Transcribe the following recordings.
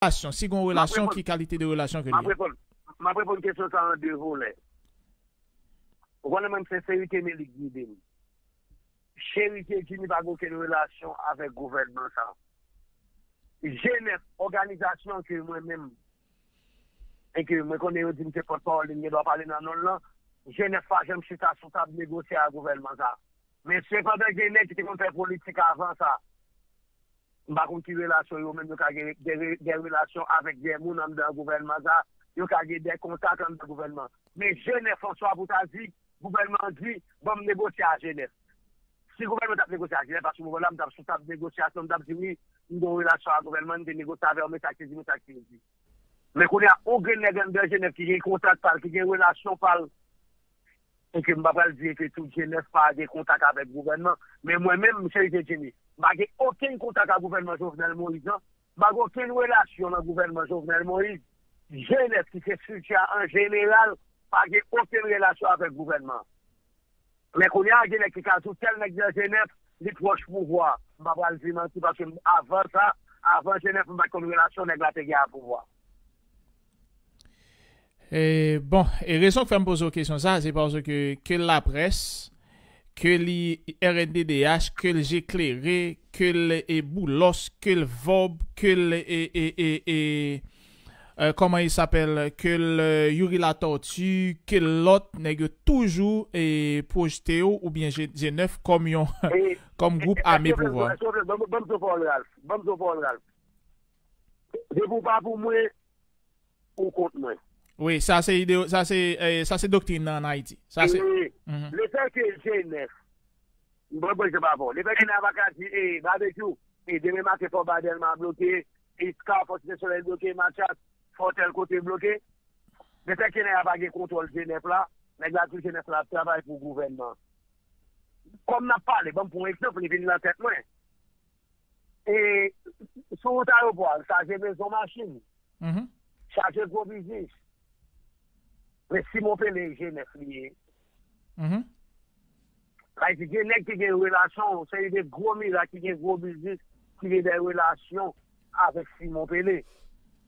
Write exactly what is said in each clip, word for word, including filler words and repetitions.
relasyon, si gen yon relasyon, ki kalite de relasyon ke l ye? M ap reponn kesyon sa an de volè. Ou konnen mwen, m senserite, men li k gide m. Cherité Jimmy pa gen okenn relasyon avèk gouvènman sa. Jenèf, òganizasyon ke mwen menm, e ke mwen konnen yo di m se pòtpawòl li, m gen dwa pale nan non l lan. Jenèf pa janm chita sou tab negosye ak gouvènman sa. Men sepandan, gen nèg ki te konn fè politik avan sa. M pa konn ki relasyon yo menm, yo ka gen de, de relasyon avèk de moun anndan gouvènman sa, yo ka gen de kontak anndan gouvènman. Men Jenèf an swa pou ta di, gouvènman an di, ban m negosye a Jenèf. Si gouvènman t ap negosye a Jenèf, paske moman la, m t ap sou tab negosyasyon, m t ap di, wi, m gen yon relasyon a gouvènman, m te negosye avè yo, men sa k te di, men sa k te di. Men kounye a, yon grenn nèg anndan Jenèf ki gen kontak pa l, ki gen relasyon pa l, e ke m pa pral di ke tout Jenèf pa gen kontak avèk gouvènman, men mwen menm, m Cherité Jimmy, m pa gen okenn kontak ak gouvènman Jovenel Moïse lan, m pa gen okenn relasyon nan gouvènman Jovenel Moïse. Jenèf, ki se estrikti a an jeneral, pa gen okenn relasyon avèk gouvènman. Men kounye a, gen nèg ki ka di w tèl nèg nan Jenèf, li pwòch pouvwa. M pa pral di manti, paske m, avan sa, avan Jenèf, m pa t konn relasyon nèg la te gen a pouvwa. E, bon, e rezon k fè m poze w kesyon sa, se paske ke l laprès, ke li R N D D H, ke l Je Klere, ke l e Boulos, ke l Vòb, ke l e, e, e, e, e, kòman i sapèl, ke l Youri Latortue, ke l lòt, nèg yo toujou e pwojte w oubyen Jenèf kòm yon, kòm gwoup ame pouvwa. Ban m fè w pawòl, Ralph. Ban m fè w pawòl, Ralph. Depi w pa pou mwen, ou kont mwen. Wi, sa se ide, sa se, eh, sa se doktrin nan an Ayiti. Sa se. E, lefè ke Jenèf, m pran egzanp avè w. Lefè ke Jenèf pa ka di, e, Babekyou, e, demen maten Fò Ba Dèlma bloke, e, Iska, Fò Site Solèy bloke, Matyas, Fò tèl kote bloke. Lefè ke Jenèf pa gen kontwòl Jenèf la, nèg la di Jenèf la ap travay pou gouvènman. Kòm n ap pale, ban m pran yon egzanp, li vin nan tèt mwen. E, sou wout ayewopò a, chaje mezon machin. Chaje gwo biznis. Men Simon Pele e Jenèf li ye. Sa vle di gen nèg ki gen relasyon, se de gwo mira ki gen gwo biznis, ki gen de relasyon avèk Simon Pele.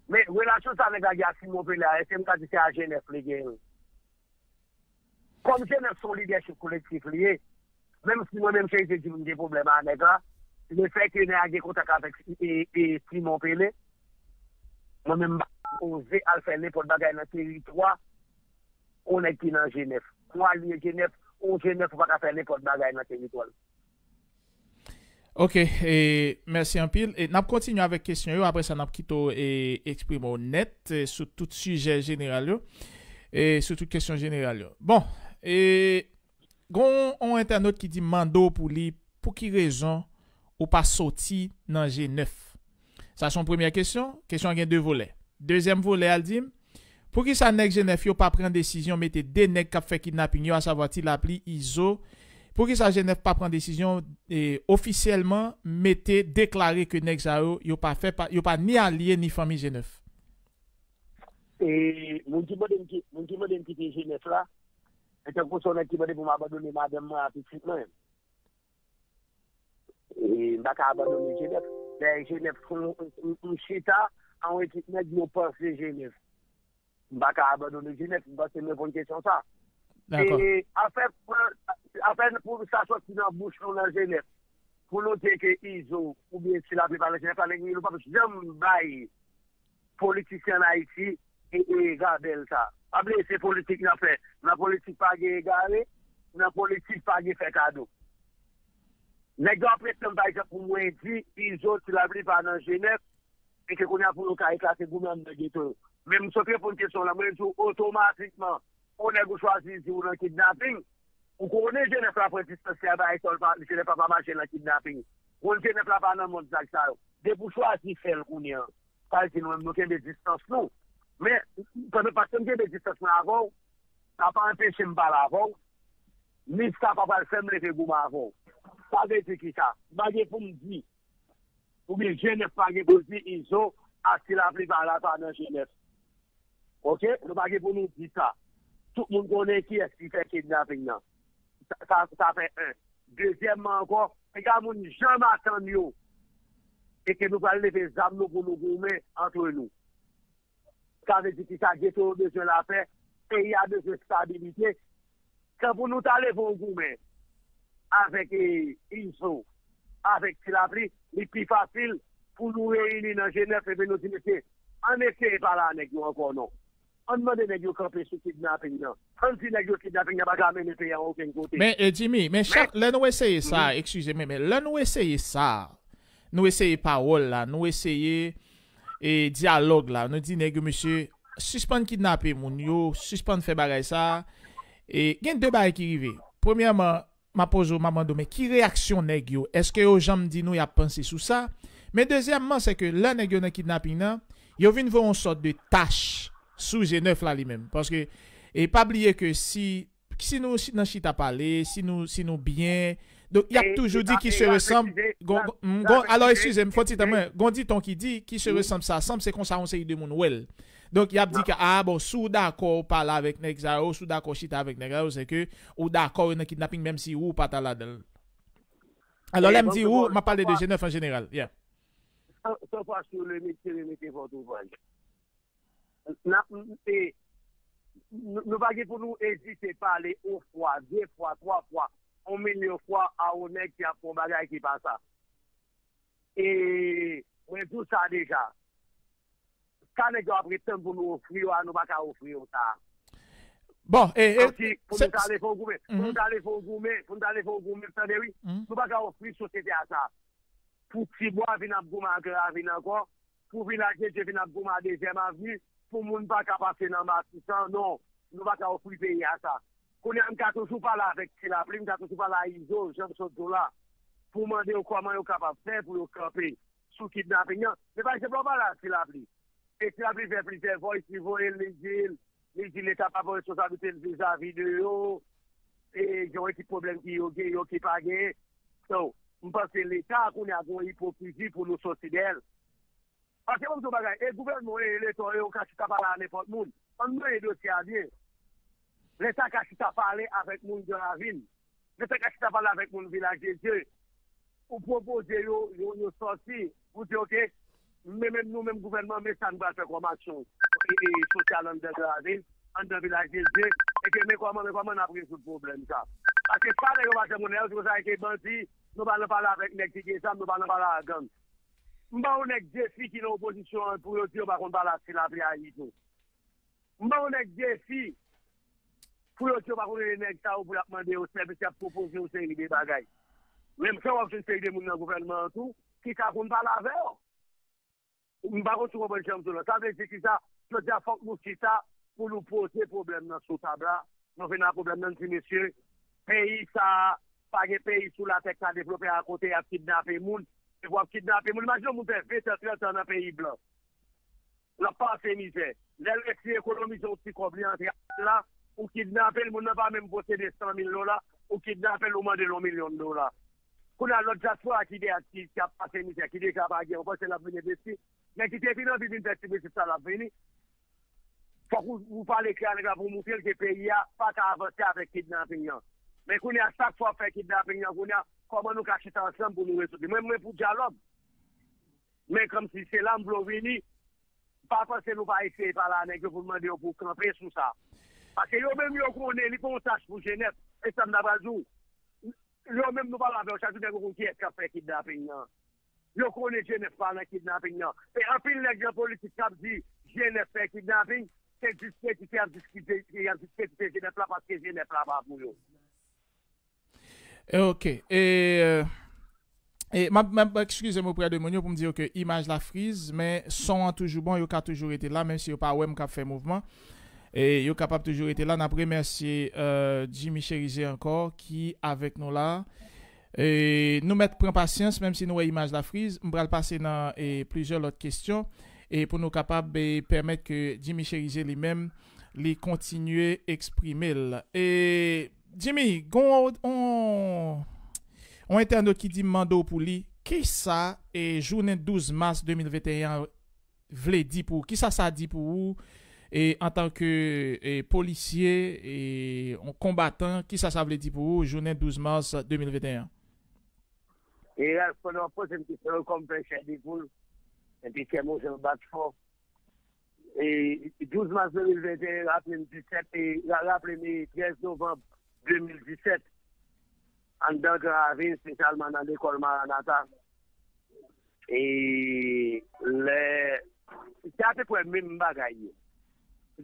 Men relasyon sa nèg la gen ak Simon Pele a, èske m ka di se a Jenèf li gen l? Kòm Jenèf se yon lidèchip kolektif li ye, menm si mwen menm Cherité Jimmy m gen pwoblèm a nèg la, lefè ke nèg la gen kontak avèk e, e, Simon Pele, mwen menm m pa oze al fè nenpòt bagay nan teritwa yon nèg ki nan Jenèf. Yon alye Jenèf, yon Jenèf ou pa ka fè nenpòt bagay nan teritwa l. Ok, e, mèsi anpil. E, n ap kontinye avèk kesyon yo, apre sa n ap kite w e, eksprime w nèt e, sou tout sijè jeneral yo, e, sou tout kesyon jeneral yo. Bon, e, gon yon entènot ki di mande w pou li pou ki rezon ou pa soti nan Jenèf. Sa se yon premyè kesyon. Kesyon an gen de volè. Dezyèm volè a, l di m, poukisa nèg Jenèf yo pa pran desizyon mete de nèg k ap fè kidnaping yo, asavwa Ti Lapli, Izo, poukisa Jenèf pa pran desizyon e, ofisyèlman mete, deklare ke nèg sa yo, yo pa fè pa, yo pa ni alye ni fanmi Jenèf? E moun ki mande m ki, moun ki mande m kite Jenèf la, se tankou se yon nèg ki mande pou m abandone madanm mwen ak pitit mwen. E m pa ka abandone Jenèf. Dayè Jenèf, m, m, m chita an yon ekip nèg, yo panse Jenèf. M pa ka abandone Jenèf, m panse m reponn kesyon sa. Dakò. E afè, afè pou sa sòti nan bouch nou nan Jenèf, pou nou di ke Izo oubyen Ti Lapli pa nan Jenèf la, nèg yo p ap janm bay politisyen ann Ayiti e, e egare sa. Pa bliye se politik n ap fè. Nan politik pa gen egare, nan politik pa gen fè kado. Nèg yo ap ret tann, pa egzanp, pou mwen di Izo, Ti Lapli pa nan Jenèf, e ke kounye a pou yo ka eklate goumen anndan geto yo. Men m sot reponn kesyon w lan, mwen di w otomatikman, yon nèg ou chwazi di w nan kidnaping, ou konnen Jenèf la pran distans li a, bagay sa yo pa, Jenèf la pa mache nan kidnaping. Moun Jenèf la pa nan mond zak sa yo. Depi w chwazi fè l kounye a, sa vle di nou menm nou kenbe distans nou. Men, pandan pa t ke m kenbe distans mwen avè w, sa pa anpeche m pale avè w, ni sa pa pral fè m leve goumen avè w. Sa vle di kisa? M pa gen pou m di, oubyen Jenèf pa gen pou l di Izo ak Ti Lapli pa la, pa nan Jenèf. Oke? Nou pa gen pou nou di sa. Tout moun konnen kiyès ki fè kidnaping nan. Sa, sa, sa fè en. Dezyèmman ankò, piga moun janm atann yo e ke nou pral leve zam nou pou nou goumen antre nou. Sa vle di ki sa? Geto yo bezwen lapè, peyi a bezwen stabilite. Tanpri nou ta leve yon goumen avèk eh, Izo, avèk Ti Lapli, li pi fasil pou nou reyini nan Jenèf epi nou di, mesye, ann eseye pale a nèg yo ankò non. Ann mande nèg yo kanpe sou kidnaping nan. Ann di nèg yo kidnaping nan pa ka mennen peyi a okenn kote. Men, eh, Jimmy, men chak lè nou eseye sa, eskize mwen, men lè nou eseye sa, nou eseye pawòl la, nou eseye e dyalòg la, nou di nèg yo, mesye, sispann kidnape moun yo, sispann fè bagay sa. E gen de bagay ki rive. Premyèman, m ap poze w, m ap mande w, men ki reyaksyon nèg yo? Èske yo janm di nou y ap panse sou sa? Men dezyèmman, se ke lè nèg yo nan kidnaping nan, yo vin voye yon sòt de tach sou Jenèf la li menm. Paske, e pa bliye ke si si nou nan chita pale, si nou si nou byen, donk y ap toujou di ki se resanm. Alò eskize m, fò ti tan mwen, gon diton ki di ki se resanm sa sanm, se konsa yon seri de moun wè l. Donk y ap di ke a bon, si w dakò w pale avèk nèg sa yo, si w dakò chita avèk nèg sa yo, se ke ou dakò yo nan kidnaping menm si ou pa ta ladan l. Alò lè m di ou, m ap pale de Jenèf an jeneral. Yeah. San fwa sou le mete le mete Pòtoprens. N ap e, nou pa gen pou nou ezite pale yon fwa, de fwa, twa fwa, yon milyon fwa a yon nèg ki ap fè yon bagay ki pa sa. E mwen di w sa deja. Sa nèg yo ap ret tann pou nou ofri yo a, nou pa ka ofri yo sa. Bon, e, e, Anki, pou nou ta ale fè yon goumen, pou nou ta ale fè yon goumen, pou nou ta ale fè yon goumen, tande wi, nou pa ka ofri sosyete a sa. Pou Tibwa vin ap goumen ak Ravin ankò, pou Vilaj de Dye vin ap goumen a Dezyèm Avni, pou moun pa ka pase nan Matisan, non, nou pa ka ofri peyi a sa. Kounye a, m ka toujou pale avèk Ti Lapli, m ka toujou pale a Izo, jan m sot di w la, pou mande yo kòman yo kapab fè pou yo kanpe sou kidnaping nan. Men pa egzanp, lè w pale a Ti Lapli, e Ti Lapli fè plizyè voice, li voye l, li di l, li di Leta pa pran responsablite l vizavi de yo, e gen yon ekip pwoblèm ki yo gen, yo ki pa genyen. So, m panse Leta a kounye a gen yon ipokrizi pou nou soti dèyè l. Paske ban m di w bagay, e gouvènman w ye, e Leta w ye, ou ka chita pale a nenpòt moun. Ann manye dosye a byen. Leta ka chita pale avèk moun Gran Ravin. Leta ka chita pale avèk moun Vilaj de Dye. Ou pwopoze yo, yo, yo sòti, ou di, oke, men menm nou menm gouvènman, men sa n pral fè kòm aksyon e, e, sosyal anndan Gran Ravin, anndan Vilaj de Dye, e ke men kòman, men kòman n ap rezoud pwoblèm sa. Paske sa nèg yo pa janm konnen, yo di konsa ke bandi, nou pa nan pale avèk nèg ki gen zam, nou pa nan pale a gang. M ba yon nèg defi ki nan opozisyon an pou yo di yo pa konn pale a Ti Lapli a Izo. M ba yon nèg defi pou yo di yo pa konn rele nèg sa yo pou y ap mande yo sèvis, y ap pwopoze yon seri de bagay. Menm jan w ap jwenn seri de moun nan gouvènman an tou ki ka konn pale avè yo. M pa konn si w konprann jan m di w lan. Sa vle di kisa? Jodi a fòk nou chita pou nou poze pwoblèm nan sou tab la. Nou vin ak pwoblèm nan, n di mesye, peyi sa a, pa gen peyi sou latè k ka devlope a kote y ap kidnape moun. Depi w ap kidnape moun, imajine yon moun fè ven tan, trant tan nan peyi blan. L ap pase mizè. Lè l resi ekonomize yon ti kòb li antre la, ou kidnape l, moun nan pa menm posede san mil dola, ou kidnape l, ou mande l yon milyon dola. Kounye a lòt dyaspora ki dèyè ki, ki ap pase mizè, ki deja pa gen, ou panse l ap vin envesti? Nèg ki te vin anvi vin fè ti biznis sa l ap vini. Fòk ou, ou pale klè a nèg la pou w moutre l ke peyi a pa ka avanse avèk kidnaping an. Men kounye a chak fwa w ap fè kidnaping an kounye a, kòman nou ka chita ansanm pou nou rezoud li? Mwen, mwen pou dyalòg. Men kòmsi se la m vle w vini, pa panse nou pa eseye pale a nèg yo pou n mande yo pou kanpe sou sa. Paske yo menm yo konnen li pa yon tach pou Jenèf. E sa m ta pral di w. Yo menm nou pale avè yo chak jou, nèg yo konn kiyès k ap fè kidnaping nan. Yo konnen Jenèf pa nan kidnaping nan. E anpil nèg nan politik k ap di Jenèf fè kidnaping, se diskredite y ap diskredite, y ap diskredite Jenèf la paske Jenèf la pa pou yo. Ok. E, e, m ap, m ap, eskize m oprè de moun yo pou m di yo ke imaj la friz, men son an toujou bon, yo ka toujou rete la, menm si yo pa wè m k ap fè mouvman. E yo kapab toujou rete la. N ap remèsye, euh, Jimmy Chérizier ankò ki avèk nou la. E nou mèt pran pasyans, menm si nou wè imaj la friz. M pral pase nan, e, plizyè lòt kesyon, e pou nou kapab, e, pèmèt ke Jimmy Chérizier li menm, li kontinye eksprime l. E Jimmy, gon on, on entènot ki di m mande w pou li, kisa, e, jounen douz mas de mil venteyen an vle di pou ou? Kisa sa di pou ou, e, antanke, e, polisye, e, yon konbatan, kisa sa vle di pou ou, jounen douz mas de mil venteyen an? E Ralph, pandan w ap poze m kesyon yo, kò m fè chè de poul, epi kè m yon jan bat fò. E douz mas de mil venteyen, raple m disèt, e ra- raple m e trèz novanm de mil disèt, anndan Gran Ravin, espesyalman nan lekòl Maranatha. E lè, se apeprè menm bagay ye.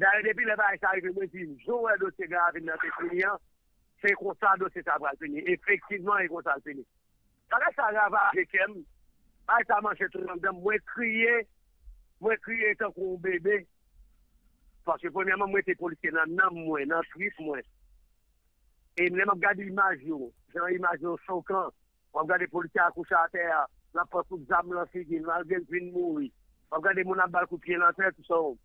Dayè, depi lè bagay sa rive, mwen di, jan w wè dosye Gran Ravin nan te fini an, se konsa dosye sa pral fini. Efektivman, e konsa l fini. Bagay sa ravaje kè m. Bagay sa manje tout anndan m. Mwen kriye. Mwen kriye tankou yon bebe. Paske premyèman, mwen te polisye nan nanm mwen, nan trip mwen. E lè m ap gade imaj yo, jan imaj yo chokan, w ap gade polisye a kouche atè a, l ap pran kout zam nan figi l, malgre l fin mouri. W ap gade moun ap ba l kout pye nan tèt, so,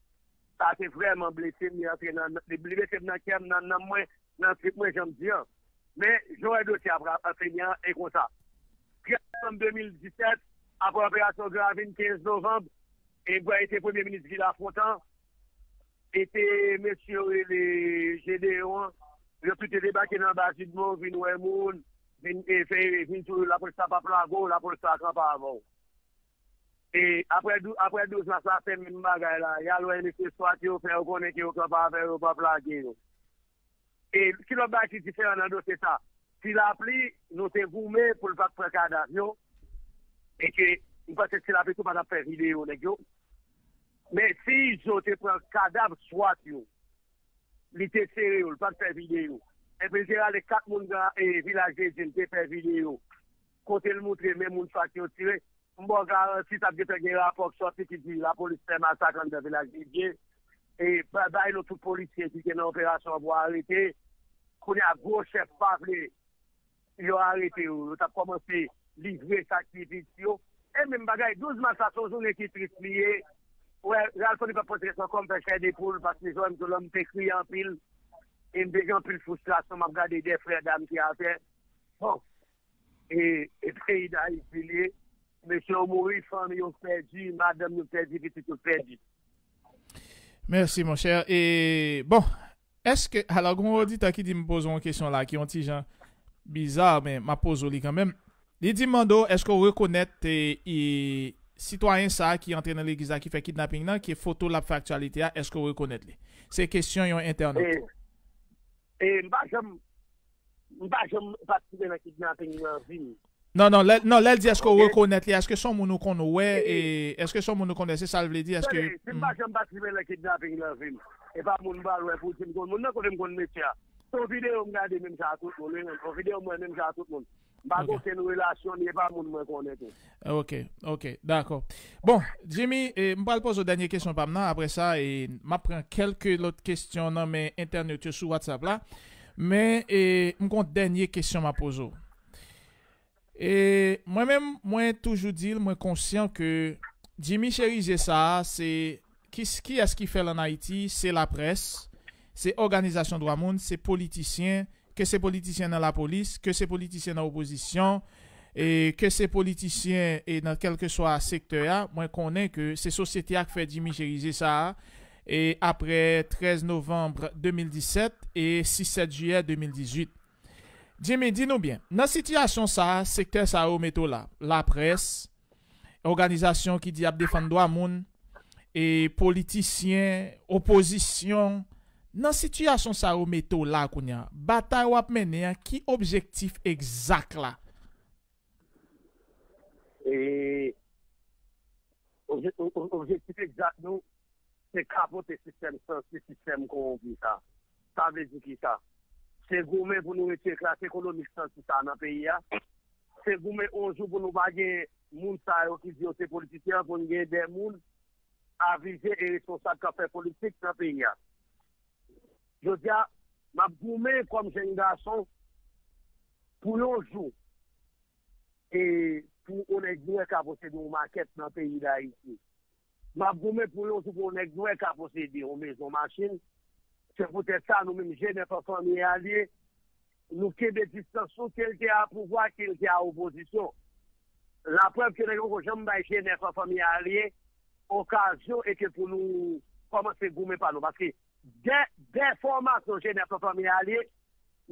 sa te vrèman blese m, li antre nan, li blese m nan kè m, nan nanm mwen, nan trip mwen, jan m di an. Men, jan w wè dosye a pral fini an, e konsa. Trèz novanm de mil disèt, apre operasyon Gran Ravin, kenz novanm, e Bway te premye minis Vilafontan, e te mesye yo rele Jedeyon an, yo tou te debake nan Bas Jidmon, vin wè moun, vin, e, fè, vin tou, lapolis la p ap lage w, lapolis la kanpe avè w. E apre dou-, apre douz mas la, se menm bagay la. Y al wè mesye swat yo, fè yo konnen ke yo kanpe avè yo, yo p ap lage yo. E ki lòt bagay ki diferan nan dosye sa? Ti Lapli, nou te goumen pou l pa t pran kadav yo. E ke m panse Ti Lapli tou pa t ap fè videyo nèg yo. Men si Izo te pran kadav swat yo, li te sere yo, li pa t fè videyo. Epi li te rale kat moun nan, e, Vilaj de Dye, li te fè videyo. Kote l moutre men moun swat yo tire. M ba w garanti, t ap gentan gen rapò k sòti ki di lapolis fè masak anndan Vilaj de Dye. E ba-, bay nou tout polisye ki te nan operasyon an pou arete. Kounye a, gwo chèf pa vle yo arete yo. Yo t ap kòmanse livre sa ki piti yo. E menm bagay, douz mas la, se yon jounen ki tris li ye. Wè, Ralph Philippe ap poze kesyon kòm fè chè de poul, paske jodi a m te kriye anpil. E m te gen anpil fristrasyon, m ap gade de frè dam ki atè. Bon, e, e peyi Dayiti li ye. Mesye yo mouri, fanmi yo pèdi, madanm yo pèdi, pitit yo pèdi. Mèsi, monchè. E, bon, èske, alò, gen yon oditè ki di m poze yon kesyon la, ki yon ti jan biza, men m ap poze w li kanmenm. Li di m mande w, èske w rekonèt e, e, sitwayen sa a ki antre nan legliz la, ki fè kidnaping nan, ki foto l ap fè aktyalite a, èske w rekonèt li? Se kesyon yon entènot. E, e m pa janm, m pa janm patisipe nan kidnaping nan vi m. Non, non, lè, non, lè l di èske w rekonèt li, èske se yon moun ou konn wè, e, èske se yon moun ou konn wè, se sa l vle di, èske... Tande, si m pa janm patisipe nan kidnaping nan vi m, e pa moun m pral wè pou di m konn moun nan, kote m konn mesye a. Se yon videyo m gade menm jan ak tout moun, wi, se yon videyo m wè menm jan ak tout moun. M pa gen okenn relasyon li, e pa moun mwen konnen tou. Ok, ok, dakò. Bon, Jimmy, e, m pral poze w dènye kesyon pa m nan, apre sa, e, m ap pran kèlke lòt kesyon nan men entènot yo sou WhatsApp la. Men, e, m gon dènye kesyon m ap poze w. E mwen menm, mwen toujou di l, mwen konsyan ke Jimmy Chérizier sa a, se ki, kiyès ki fè l ann Ayiti? Se laprès, se òganizasyon dwa moun, se politisyen, ke se politisyen nan lapolis, ke se politisyen nan opozisyon, e ke se politisyen e nan kèlkeswa sektè a, mwen konnen ke se sosyete a k fè Jimmy Chérizier sa a, e apre trèz novanm de mil disèt e sis sèt jiyè de mil dizuit. Jimmy, di nou byen, nan sitiyasyon sa a, sektè sa yo mete w la, laprès, òganizasyon ki di y ap defann dwa moun, e politisyen, opozisyon, nan sitiyasyon sa yo mete w la kounye a, batay w ap mennen an, ki objektif egzak la? E, obje-, o-, o-, objektif egzak nou, se kapote sistèm sansi, sistèm kowonpi sa. Sa vle di kisa? Se goumen pou nou retire klas ekonomik sansi sa nan peyi a. Se goumen yon jou pou nou pa gen moun sa yo ki di yo se politisyen an, pou n gen de moun avize e responsab k ap fè politik nan peyi a. Jodi a, m ap goumen kòm jèn gason pou yon jou e pou yon nèg nwè ka posede yon makèt nan peyi Dayiti. M ap goumen pou yon jou pou yon nèg nwè ka posede yon mezon, machin. Se poutèt sa, nou menm G nèf an Fanmi Alye, nou kenbe distans nou, ke l te a pouvwa, ke l te a opozisyon. Laprèv ke nèg yo poko janm bay G nèf an Fanmi Alye okazyon e ke pou nou kòmanse goumen pa nou. Paske dè, dè fòmasyon G nèf an Fanmi Alye,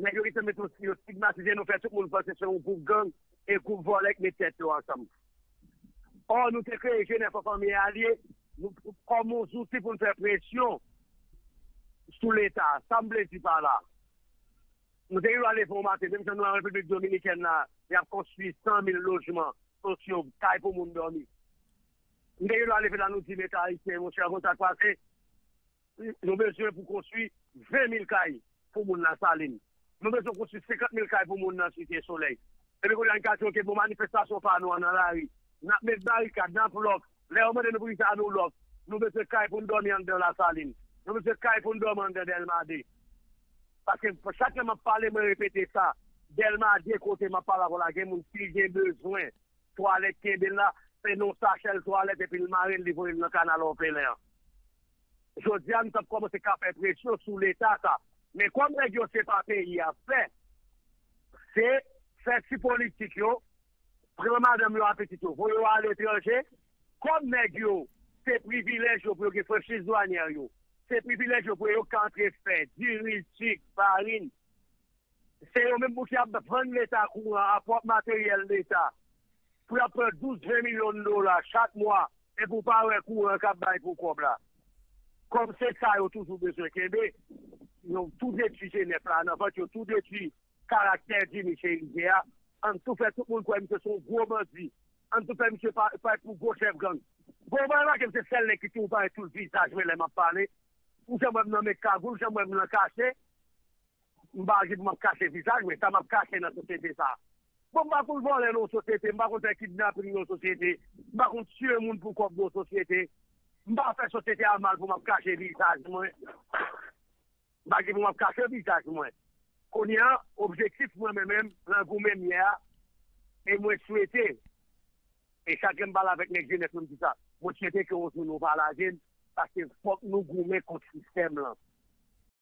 nèg yo gentan mete yo stigmatize nou, fè tout moun panse se yon gwoup gang. e gwoup vòlè k met tèt yo ansanm. Ò, nou te kreye Jenèf an Fanmi e Alye nou, kòm yon zouti pou n fè presyon sou Leta. Sa m vle di pa la, nou te gen dwa leve yon maten, menm jan nou an Repiblik Dominikèn la, y ap konstwi san mil lojman sosyo, kay pou moun dòmi. Nou te gen dwa leve la, nou di Leta ayisyen, monchè, konn sa k pase, nou bezwen pou konstwi ven mil kay pou moun Lasalin. Nou bezwen konstwi senkant mil kay pou moun nan Site Solèy. Epi kounye a n ka di, oke, bon, manifestasyon pa nou an nan lari. N ap met barikad, n ap lòk. Lè yo mande nou poukisa nou lòk, nou bezwen kay pou n dòmi anndan Lasalin. Nou bezwen kay pou n dòmi anndan Dèlma de. Paske chak lè m ap pale, mwen repete sa. Dèlma de kote m ap pale avè w la, gen moun ki gen bezwen twalèt kenbe l la, se nan yon sachè l twalèt epi l mare l, li voye l nan kanal òfelen an. Jodi a, nou t ap kòmanse ka fè presyon sou Leta sa. Men kòm nèg yo se pa peyi a fè, se fè ti politik yo, pran madanm yo a pitit yo, voye yo aletranje, kòm nèg yo, se privilèj yo pou yo gen franchiz dwanyè yo, se privilèj yo pou yo ka antre fè diri, sik, farin, se yo menm pou ki ap vann Leta kouran a, pwòp materyèl Leta, pou y ap pran douz, ven milyon dola chak mwa, epi w pa wè kouran k ap bay pou kòb la. Kòm se sa yo toujou bezwen kenbe, yo tou detwi Jenèf la nan vant, yo tou detwi karaktè Jimmy Chérizier a, ann tou fè tout moun kwè misye se yon gwo bandi, ann tou fè misye pa- parèt pou gwo chèf gang. Bon, mwen remake m se sèl nèg ki toujou parèt sou vizaj mwen lè m ap pale. Ou janm wè m nan men kagoul, ou janm wè m nan kache. M pa gen pou m ap kache vizaj mwen, sa m ap kache nan sosyete sa. Bon, m pa konn vòlè nan yon sosyete, m pa konn fè kidnaping nan yon sosyete, m pa konn tiye moun pou kòb nan yon sosyete, m pa fè sosyete a mal pou m ap kache vizaj mwen. M pa gen pou m ap kache vizaj mwen. Kounye a, objektif mwen, mwen menm, nan goumen m ye a, e mwen swete, e chak lè m pale avèk nèg Jenèf yo, m di sa, mwen swete ke yon jou nou pa lage m, paske fòk nou goumen kont sistèm lan.